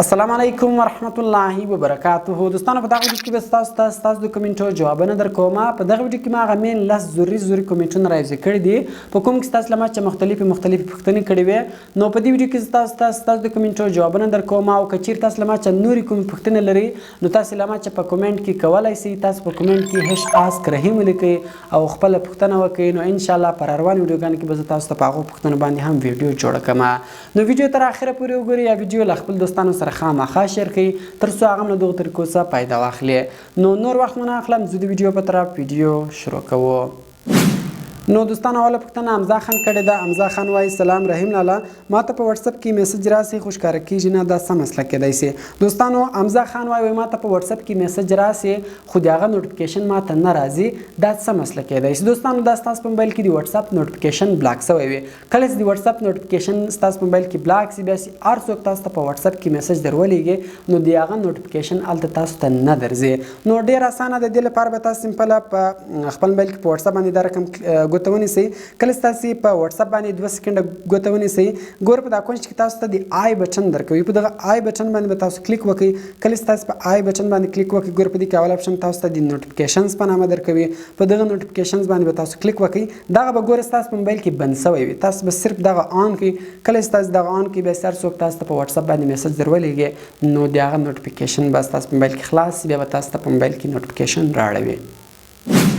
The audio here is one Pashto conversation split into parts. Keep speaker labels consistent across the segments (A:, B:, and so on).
A: السلام علیکم ورحمت الله وبرکاته. دوستانو، په دغه ویډیو کې به تاسو ته ستاسو د کومنټو جوابونه درکوم. په دغه ویډیو کې ما هغه main 10 ضروري ضروري کومنټونه راوځي کړي دي، په کوم کې تاسو له ما چې مختلفې مختلفې پوښتنې کړې وې. نو په دې ویډیو کې تاسو ته ستاسو د کومنټو جوابونه درکوم، او که چیرې تاسو له ما چې نورې کومې پوښتنې لرئ، نو تاسو له ما چې په کومنټ کې کولای شئ. تاسو په کومنټ کې #AskRahim ولیکئ او خپله پوښتنه وکړئ، نو انشاءالله په روانو ویډیوګانو کې به زه تاسو ته په هغو پوښتنو باندې هم ویډیو جوړه کړم. نو ویډیو تر اخره پورې وګورئ یا ویډیو له خپل دوستانو سره خامخا share کړئ، تر څو هغه هم له دغو طریقو څخه فایده واخلي. نو نور وخت مو نه اخلم، ځو د ویډیو په طرف، ویډیو شروع کوو. نو دوستانو، اوله پوښتنه حمزه خان کړې ده. حمزه خان وایي: سلام رحیم لالا، ما ته په واتساپ کې میسج راسي خو ښکاره کیږي نه، دا څه مسله کېدای سي؟ دوستانو، حمزه خان وایي، ما ته په واتساپ کې میسج راسي خو د هغه notification ما ته نه راځي، دا څه مسله کېدای سي؟ دوستانو، دا ستاسو په موبایل کې د واتساپ notification block سوی وي. کله چې د واتساپ notification ستاسو په موبایل کې block سي، بیا چې هر څوک تاسو ته په واتساپ کې میسج درولېږي، نو د هغه notification هلته تاسو ته نه درځي. نو ډېر اسانه ده. دې لپاره به تاسو simple په خپل موبایل کې په واتساپ باندې دا رقم ګوته ونیسئ. کله چې تاسو په واتساپ باندې 2 سیکنډه ګوته ونیسئ، ګوره په دا کونج کې تاسو ته د i button درکوي. په دغه i button باندې به تاسو کلیک وکړئ. کله چې تاسو په i button باندې کلیک وکړئ، ګوره په دې کې اول option تاسو ته د notifications په نامه درکوي. په دغه notifications باندې به تاسو کلیک وکړئ. دغه به ګوره ستاسو په موبایل کې بند سوی وي، تاسو به صرف دغه on کړئ. کله چې تاسو دغه on کړئ، بیا هر څوک تاسو ته په واتساپ باندې میسج درولېږي، نو د هغه notification به ستاسو په موبایل کې خلاص، بیا به تاسو ته په موبایل کې notification راړوي.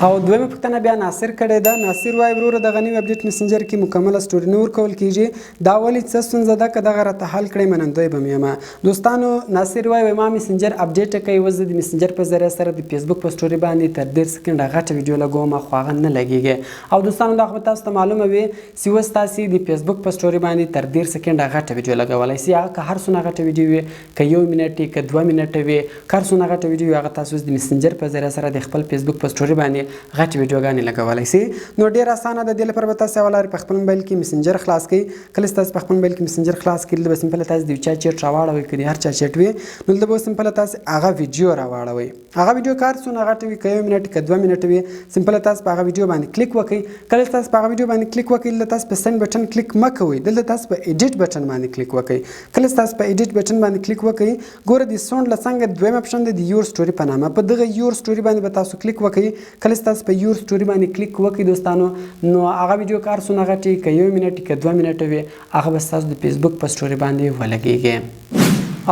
A: او دویمه پوښتنه بیا ناصر کړې ده. ناصر وایي: وروره، دغه نوي update میسنجر کې مکمله story نه ورکول کیږي، دا ولې؟ څه ستونزه ده؟ که دغه راته حل کړئ، منندوی به یم. دوستانو، ناصر وایي، ما میسنجر update کوي، اوس د میسنجر په ذریعه سره د فیسبوک په story باندې تر 30 سیکنډه غټه ویډیو لګوم خو هغه نه لګیږي. او دوستانو، دا خو تاسو ته معلومه وي چې اوس تاسو د فیسبوک په story باندې تر 30 سیکنډه غټه ویډیو لګولای شئ. هغه که هر څونه غټه ویډیو وي، که یو منټ وي، که 2 منټه وي، که هر څونه غټه ویډیو وي، هغه تاسو د میسنجر په ذریعه سره د خپل فیسبوک په story باندې غټې ویډیوګانې لګولای شئ. نو ډیر اسانه ده. دې لپاره به تاسو اول په خپل موبایل کې میسنجر خلاص کړئ. کله چې تاسو په خپل موبایل کې میسنجر خلاص کړئ، دلته به simple تاسو د یو چا چیټ راواړوئ. که د هر چا چیټ وي، نو دلته به simple تاسو هغه ویډیو راواړوئ. هغه ویډیو که هر څونه غټه وي، که یو منټ، که 2 منټه وي، simple تاسو په هغه ویډیو باندې کلیک وکړئ. کله چې تاسو په هغه ویډیو باندې کلیک وکړئ، دلته تاسو په send button کلیک مه کوئ، دلته تاسو په edit button باندې کلیک وکړئ. کله چې تاسو په edit button باندې کلیک وکړئ، ګوره د sound له څنګه دویم option دی د your story په نامه. په دغه your story باندې به تاسو کلیک وکړئ. کله چې تاسو په your story باندې کلیک وکړئ دوستانو، نو هغه ویډیو که هر څونه غټي، که یو منټ، که 2 منټه وي، هغه به ستاسو د فیسبوک په story باندې ولګیږي.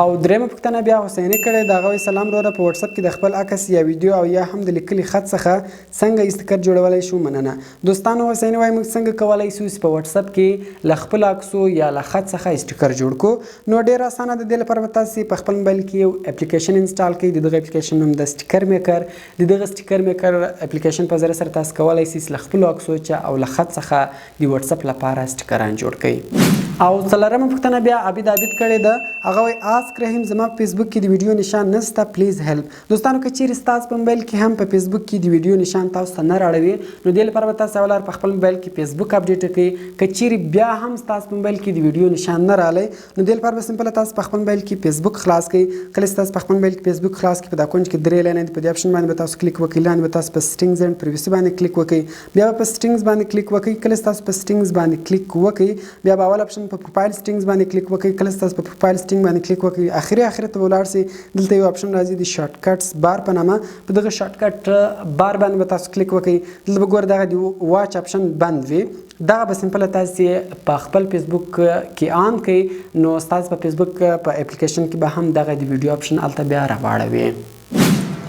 A: او درېمه پوښتنه بیا حسیني کړې ده. هغه وایي: سلام وروره، په واتساپ کې د خپل عکس یا ویډیو او یا هم د لیکلي خط څخه څنګه استیکر جوړولی شو؟ مننه. دوستانو، حسیني وایي، موږ څنګه کولی شو چې په واتساپ کې له خپل عکسو یا له خط څخه استیکر جوړ کړو؟ نو ډېر اسانه ده. دې لپاره به تاسو په خپل موبایل کې یو اپلیکیشن install کړئ. د دغه اپلیکیشن نوم د Sticker Maker. د دغه Sticker Maker اپلیکیشن په ذریعه سره تاسو کولی شئ چې له خپلو عکسو او له خط څخه د واتساپ لپاره سټیکران جوړ کړئ. او څلورمه پوښتنه بیا عابد عابد کړې ده. هغه وایي: Ask Rahim، زما په فیسبوک کې د ویډیو نشان نشته، please help. دوستانو، که چیرې ستاسو په موبایل کې هم په فیسبوک کې د ویډیو نشان تاسو ته نه راړوي، نو دې لپاره به تاسو اول په خپل موبایل کې فیسبوک update کړئ. که چیرې بیا هم ستاسو په موبایل کې د ویډیو نشان نه رالی، نو دې لپاره به simple تاسو په خپل موبایل کې فیسبوک خلاص کړئ. کله چې تاسو په خپل موبایل کې فیسبوک خلاص کړئ، په دا کونج کې درې لاینې دي، په دې option باندې به تاسو کلیک وکړئ. لاندې به تاسو په settings and privacy باندې کلیک وکړئ، بیا به په settings باندې کلیک وکړئ. کله چې تاسو په settings باندې کلیک وکړئ، بیا به اول option په profile settings باندې کلیک وکړئ. کله چې تاسو په profile setting باندې کلیک وکړئ، اخري اخري ته ولاړ شئ، دلته یو option راځي د shortcuts bar په نامه. په دغه shortcut bar باندې به تاسو کلیک وکړئ. دلته به ګوره دغه د watch option بند وي، دغه به simple تاسو په خپل فیسبوک کې on کړئ، نو ستاسو په فیسبوک په اپلیکیشن کې به هم دغه د ویډیو option هلته بیا راواړوي.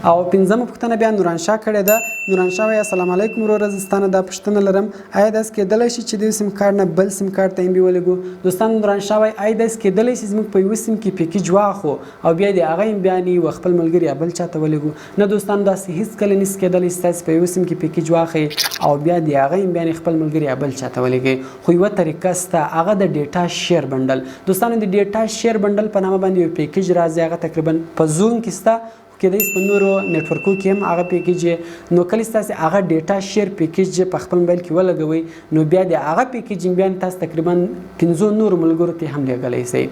A: او پنځمه پوښتنه بیا نوران شاه کړې ده. نوران شاه وایي: السلام علیکم وروره، زه ستانه دا پوښتنه لرم، آیا داسې کېدلی شي چې د یو سیم کارت نه بل سیم کارت ته MB ولېږو؟ دوستان، نوران شاه وایي، آیا داسې کېدلی شي زموږ په یو سیم کې package واخو او بیا د هغه MB یانې و خپل ملګري یا بل چاته ولېږو؟ نه دوستان، داسې هیڅکله نشي کېدلی چې تاسو په یو سیم کې package واخئ او بیا د هغه MB یانې خپل ملګري یا بل چاته ولېږئ. خو یوه طریقه سته، هغه د data share bundle. دوستانو، د data share bundle په نامه باندې یو package راځي. هغه تقریبا په زون کې سته، کېدای شي په نورو نتورکو کې هم هغه package. نو کله چې تاسو هغه data share package په خپل موبایل کې ولګوئ، نو بیا د هغه package بیا تاسو تقریبا پنځو نورو ملګرو ته هم لېږلی شئ.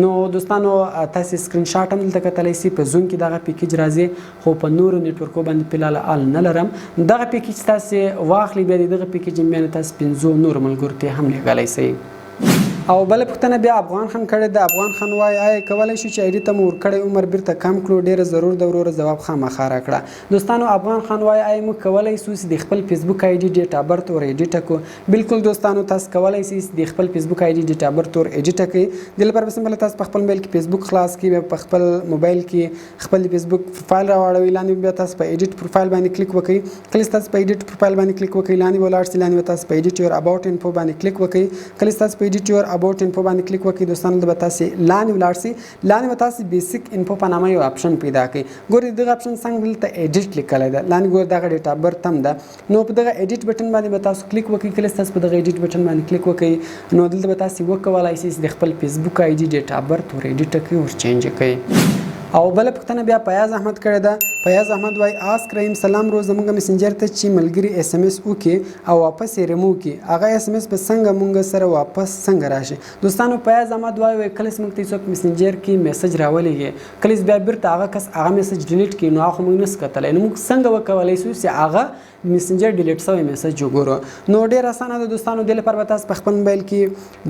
A: نو دوستانو، تاسو screen shot هم دلته کتلی شئ. په زون کې دغه package راځي، خو په نورو نتورکو باندې فلحال حال نه لرم. دغه package تاسو واخلئ، بیا دغه package بیا تاسو پنځو نورو ملګرو ته هم لېږلی شئ. او بله پوښتنه بیا افغان خان کړې ده. افغان خان وایي آیا کولی شو چې ID ته مو ورکړی عمر بیرته کم کړو؟ ډیره ضرور ده وروره، ځواب خامخا راکړه. دوستانو افغان خان وایي آیا موږ کولی شو چې د خپل فیسبوک ID date of birth ور edit کړو؟ بالکل دوستانو، تاسو کولی شئ چې د خپل فیسبوک ID date of birth ور edit کړئ. د دې لپاره به simple تاسو په خپل موبایل کې فیسبوک خلاص کړئ، بیا په خپل موبایل کې خپل فیسبوک پروفایل راواړوئ، لاندې بیا تاسو په edit profile باندې کلیک وکړئ. کله چې تاسو په edit profile باندې کلیک وکړئ، لاندې به ولاړ شئ، لاندې به تاسو په edit your about info باندې کلیک وکړئ. کله چې تاسو په edit your about info باندې کلیک وکړئ دوستانو، به تاسو لاندې ولاړ شئ، لاندې به تاسو basic info په نامه یو option پیدا کړئ. ګورئ دغه option څنګه دلته edit لیکلی ده، لاندې ګورئ دغه date of birth هم ده. نو په دغه edit button باندې به تاسو کلیک وکړئ. کله چې تاسو په دغه edit button باندې کلیک وکړئ، نو دلته به تاسو وکولای شئ چې د خپل فیسبوک ID date of birth ور edit کړئ، ور change کړئ. او بله پوښتنه بیا فیاض احمد کړې ده. فیاض احمد وایي ask رحیم سلام ورور، زمونږ مسنجر ته چې ملګري SMS وکړي او واپس یې ریموو کړي، هغه SMS به څنګه مونږ سره واپس څنګه راشي؟ دوستانو فیاض احمد وایي کله چې موږ ته څوک مسنجر کې message راولېږي، کله چې بیا بیرته هغه کس هغه message delete کړي، نو هغه خو موږ نه شو کتلی، نو موږ څنګه وکولی شو چې هغه مسنجر delete شوی message وګورو؟ نو ډېر اسانه ده دوستانو. دې لپاره به تاسو په خپل موبایل کې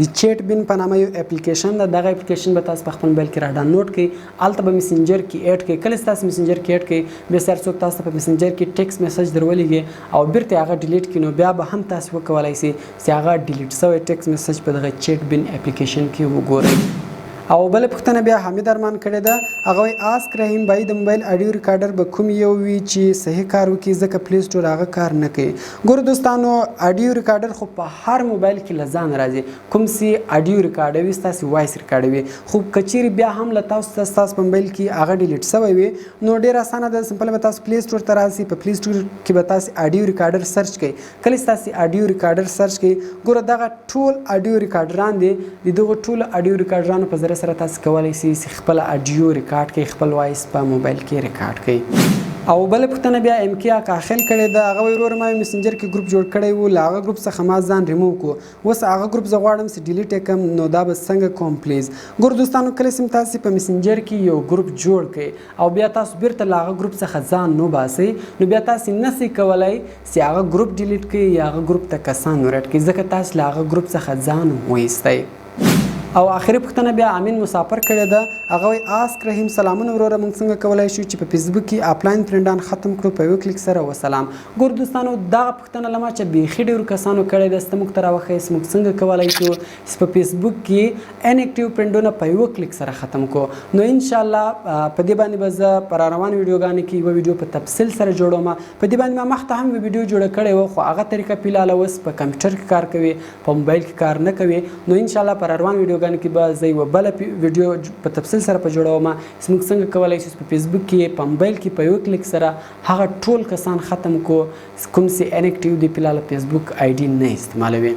A: د چیټ بین په نامه یو اپلیکیشن ده، دغه اپلیکیشن به تاسو په خپل موبایل کې را ډاونلوډ کړئ، هلته به مسنجر کې add کړئ. کله چې تاسو مسنجر کې add کړئ، بیا سر څوک تاسو ته په مسنجر کې text message درولېږي او بیرته هغه delete کړي، نو بیا به هم تاسو وکولای شئ چې هغه delete شوی text message په دغه چیټ بین اپلیکیشن کې وګورئ. او بله پوښتنه بیا حامد ارمان کړې ده. هغه وایي ask رحیم بای، د موبایل audio recorder به کوم یو وي چې صحیح کار وکړي، ځکه Play Store هغه کار نه کوي؟ ګورو دوستانو، audio recorder خو په هر موبایل کې له ځانه راځي، کوم چې audio ریکارډوي، ستاسو voice ریکارډوي. خو که چیرې بیا هم له تاسو ته ستاسو په موبایل کې هغه delete شوی وي، نو ډېر اسانه ده. simple به تاسو Play Store ته راسئ، په Play Store کې به تاسو audio recorder search کړئ. کله چې تاسو audio recorder search کړئ، ګوره دغه ټول audio ریکارډران دي، د دغو ټولو audio ریکارډرانو په ذریعه سره تاسو کولی شئ چې خپل audio record کړئ، خپل voice په موبایل کې ریکارډ کړئ. او بله پوښتنه بیا ایم کې اکاخیل کړې ده. هغه وایي وروره، ما یو مسنجر کې ګروپ جوړ کړی و، له هغه ګروپ څخه ما ځان ریموو کړو، اوس هغه ګروپ زه غواړم چې delete یې کړم، نو دا به څنګه کوم please؟ ګور دوستانو، کله چې تاسو په مسنجر کې یو ګروپ جوړ کړئ او بیا تاسو بیرته له هغه ګروپ څخه ځان نه باسئ، نو بیا تاسو نه شئ کولی چې هغه ګروپ delete کړئ یا هغه ګروپ ته کسان ور add کړئ، ځکه تاسو له هغه ګروپ څخه ځان وایستئ. او آخري پوښتنه بیا امین مسافر کړې ده. هغه وایي ask رحیم سلامونه وروره، موږ څنګه کولای شو چې په فیسبوک کې offline friend ان ختم کړو په یو کلیک سره؟ وسلام. ګور دوستانو، دغه پوښتنه له ما چې بیخي ډېرو کسانو کړې ده، ست موږ ته راوښیاست موږ څنګه کولای شو چې په فیسبوک کې inactive friend ونه په یو کلیک سره ختم کړو. نو انشاءالله په دې باندې به زه په را روانو ویډیوګانو کې یوه ویډیو په تفصیل سره جوړوم. په دې باندې ما مخته هم یوه ویډیو جوړه کړې وه، خو هغه طریقه فلحال اوس په کمپیوټر کې کار کوي، په موبایل کې کار نه کوي. نو انشاءالله په را روانو ویډیوګانو کې به زه یوه بله ویډیو په تفصیل سره په جوړوم چې موږ څنګه کولای شو په فیسبوک کې په موبایل کې په یو کلیک سره هغه ټول کسان ختم کړو کوم چې inactive دي، فلحال فیسبوک ID نه استعمالوي.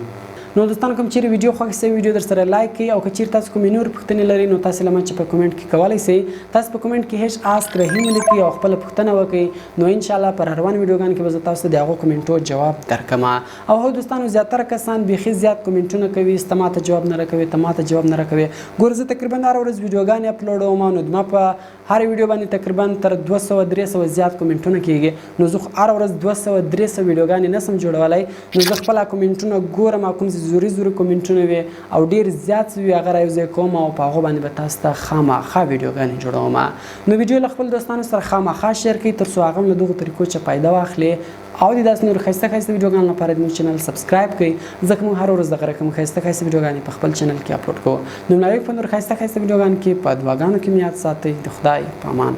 A: نو دوستان، کوم چیرې ویډیو خوښ شي، ویډیو در سره like کړئ، او که چیرې تاسو کومې نور پوښتنې لرئ، نو تاسو له ما چې په comment کې کولی شئ. تاسو په comment کې #ask رحیم ولیکئ او خپله پوښتنه وکړئ، نو انشاءالله په روانو ویډیوګانو کې به زه تاسو ته د هغو comment و جواب درکړم. او هو دوستانو، زیاتره کسان بیخي زیات comment ونه کوي، ته ماته جواب نه راکوې، ته ماته جواب نه راکوې. ګوره، زه تقریبا هره ورځ ویډیوګانې اپلوډوم، نو زما په هر ویډیو باندې تقریبا تر 200 300 زیات comment ونه کیږي. نو زه خو هره ورځ 200 300 ویډیوګانې نه سم جوړولی، نو زه خپله comment ونه ګورم، کوم چې ضروري ضروري comment ونه وي او ډېر زیات څه وي هغه رایوځای کوم او په هغو باندې به تاسو ته خامخا ویډیوګانې جوړوم. نو ویډیو له خپل دوستانو سره خامخا share کړئ تر څو هغه هم له دغو طریقو چې فایده واخلي. او د داسې نورو ښایسته ښایسته ویډیوګانو لپاره زموږ channel subscribe کړئ، ځکه موږ هره ورځ دغه رقم ښایسته ښایسته ویډیوګانې په خپل channel کې اپلوډ کوو. نو ملاوي په نورو ښایسته ښایسته ویډیوګانو کې په دعاګانو کې مې یاد ساتئ. د خدای په امان.